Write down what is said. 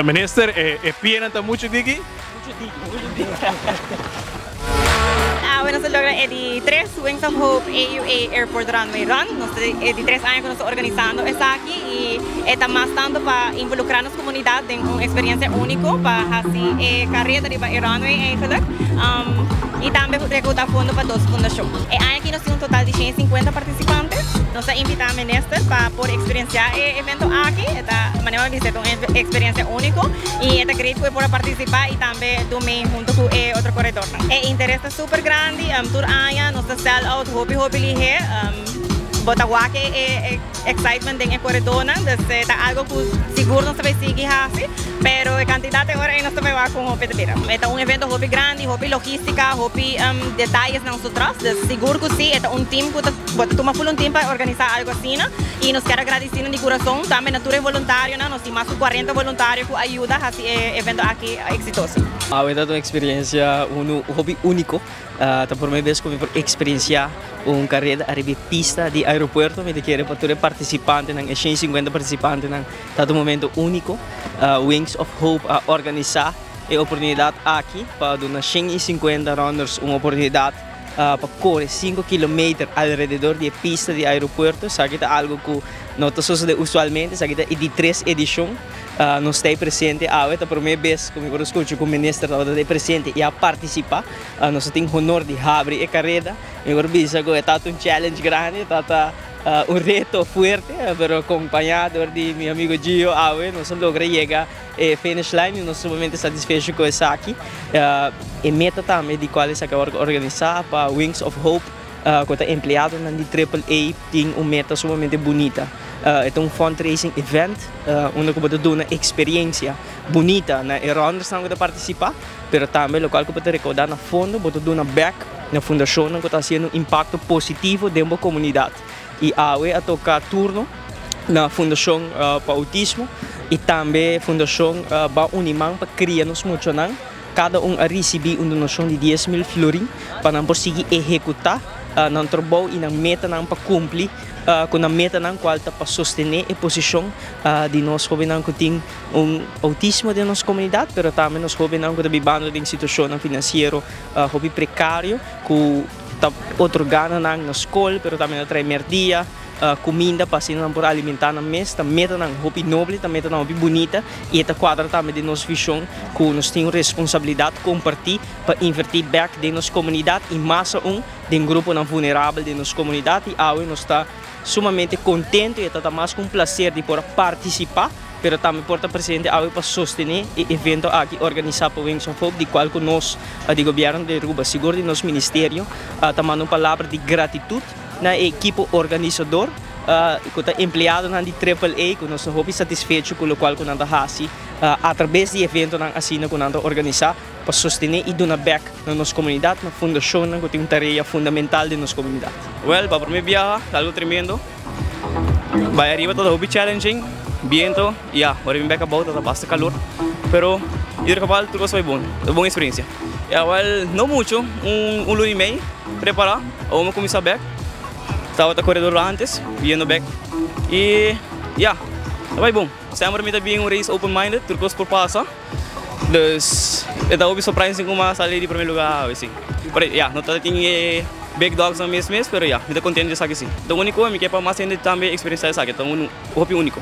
Minister, e pianan ta mucho diki? Mucho diki, mucho diki. Awe nos a logra e di tres Wings of Hope AUA Airport Runway Run. Nos ta e di tres aña ku nos ta organisando esaki i e ta mas tantu pa involukrá nos komunidat den un eksperensia úniko pa hasi e kareda riba e runway eigenlijk i tambe rekouta fondo pa dos fundashon. E aña aki nos tin un total di 150 partisipante. Nos ta invitá minister pa por eksperensiá e evento aki. E ta, manera mi a bisa, e ta un eksperensia úniko i e ta great ku e por a partisipá i tambe dumei huntu ku e otro koredornan. E interes ta super grandi, tur aña nos ta sell out hopi hopi lihé. Bo ta wak e excitement den e koredornan, dus e ta algo ku sigur nos ta bai sigui hasi, pero e kantidat e ora ei nos ta bai wak kon hopi ta bira. E ta un evento hopi grandi, hopi logístika, hopi detayesnan su tras, dus sigur ku si, e ta un team ku ta bo ta tuma ful un team pa organisá algo asina i nos kier a gradisí nan di kurason, tambe na tur e voluntarionan, nos tin mas ku 40 voluntario ku a yuda hasi e evento aki eksitoso. Awe ta un eksperensia unu hopi úniko. Ta promé bes ku mi por eksperensiá un kareda ariba e pista di aeropuerto. Mi ta kere pa tur e partisipantenan, e 150 partisipantenan, ta un momento úniko. Wings of Hope a organisá e oportunidat aki pa duna 150 runners un oportunidat pa kore 5 kilometer alrededor di e pista di aeropuerto. Esaki ta algu ku no ta sosodé usualmente, esaki ta e di tres edishon. Nos ta ei presente awe, ta promé bes ku mi por a skucha ku minister tabata ta ei presente i a partisipá. Nos a tin honor di habri e kareda. Mi por bisa ku e tabata un challenge grandi, e tabata un reto fuerte, pero kompañá dor di mi amigo Gio awe nos a logra yega e finish line i nos sumamente satisfecho ku esaki. E meta tambe di kual esaki a wòrdu organisá pa Wings of Hope ku ta empleadonan di Triple A tin un meta sumamente bunita. E ta un fundraising event unda ku bo ta duna eksperensia bunita na e runnersnan ku ta partisipá, pero tambe lokual ku bo ta rekoudá na fondo bo ta duna bèk na fundashonnan ku ta hasiendo un impakto positivo den bo komunidat. I awe a toka turno na Fundashon pa Outismo i tambe Fundashon Ban Uni Man pa kria nos muchanan. Kada un a risibí un donashon di 10,000 florin pa nan por sigui ehekutá nan trabou i nan metanan pa kumpli ku nan metanan kual ta pa sostené e posishon di nos hóbennan ku tin un outismo den nos komunidat, pero tambe nos hóbennan ku ta bibando den situashonnan finansiero hopi prekario ku ta otorgá na nan na skol, pero tambe ta trae mèrdia, kuminda pa asina nan por alimentá nan mes. Ta metanan hopi noble, ta metanan hopi bunita i e ta kuadra tambe den nos vishon ku nos tin un responsabilidat kompartí pa invertí bèk den nos komunidat i mas aun den gruponan vulnerabel den nos komunidat. I awe nos ta sumamente kontentu i e ta ta mas ku un plaser di por a partisipá, pero tambe por ta presente awe pa sostené e evento aki organisá pa Wings of Hope, di kual ku nos di Gobièrnu di Aruba, sigur di nos ministerio, ta manda un palabra di gratitut na e ekipo organisador ku ta empleadonan di Triple A, ku nos ta hopi satisfecho ku lokual ku nan ta hasi atrabes di eventonan asina ku nan ta organisá pa sostené i duna bèk na nos komunidat, na fundashonnan ku tin un tarea fundamental den nos komunidat. Wèl, pa promé biaha ta algu tremendo. Bai ariba ta hopi challenging, biento, i ya, ora bin bèk abou ta basta kalor. Pero, ieder geval tur kos bai bon, ta bon eksperensia. Ya, wèl, no mucho, un luna i mei prepará, awor mi a kuminsá bèk. Tabata koredor antes, biendo bèk i ya, ta bai bon. Semper mi ta bin un race open minded, tur kos por pasa. Dus e ta hopi surprising ku mi a sali di prome luga awe si. Pero ya, no ta tin e big dogs nan mes mes, pero ya, mi ta contento di esaki si. Ta unico, mi ke pa mas hende tambe experiencia esaki, ta un hopi unico.